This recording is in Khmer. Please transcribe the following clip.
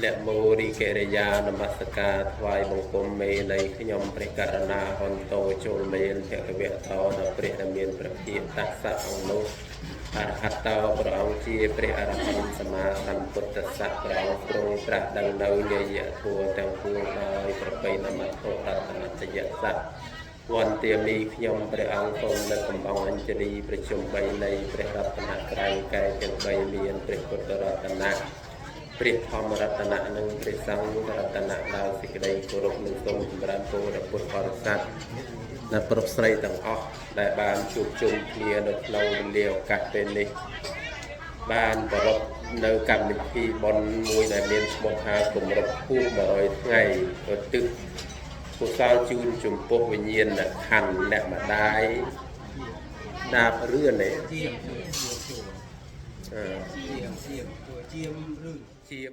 នមោរិកិរិយានមស្ការថ្វាយបង្គំមេនៃខ្ញុំព្រះករណាហន្តោចូលមានភគវៈតោដល់ព្រះដែលមានព្រះភិក្ខតស្សៈអង្គនោះអរហន្តោព្រះអង្គជាព្រះអរហន្តសម្មាសម្ពុទ្ធស្សៈព្រះអង្គទ្រង់ត្រាស់ដឹងនៅញាយធัวទាំងពួងដោយប្រពៃណមត្ថុរតនតយសៈវន្តាមីខ្ញុំព្រះអង្គសូមនៅកំបងអញ្ជលីប្រជុំ3នៃព្រះរតនត្រ័យកែទាំង3មានព្រះពុទ្ធរតនៈព្រះធម្មរតនៈនិងព្រះសង្ឃរតនៈដោយសេចក្តីគោរពនិងសូមចម្រើនពរដល់ពុទ្ធបរិស័ទและប្រុសស្រីទាំងអស់ដែលបានជួបជុំគ្នានៅក្នុងវេលាឱកាសពេលនេះបានប្រារព្ធនៅកម្មវិធីបុណ្យមួយដែលមានឈ្មោះថាគម្រប់ខួប100ថ្ងៃឧទ្ទិសកុសលជូនចំពោះវិញ្ញាណខណ្ឌអ្នកម្ដាយដាបរឿននេះ ជាមជួជាម អឺ ជាមជាមជាមឬ ជាម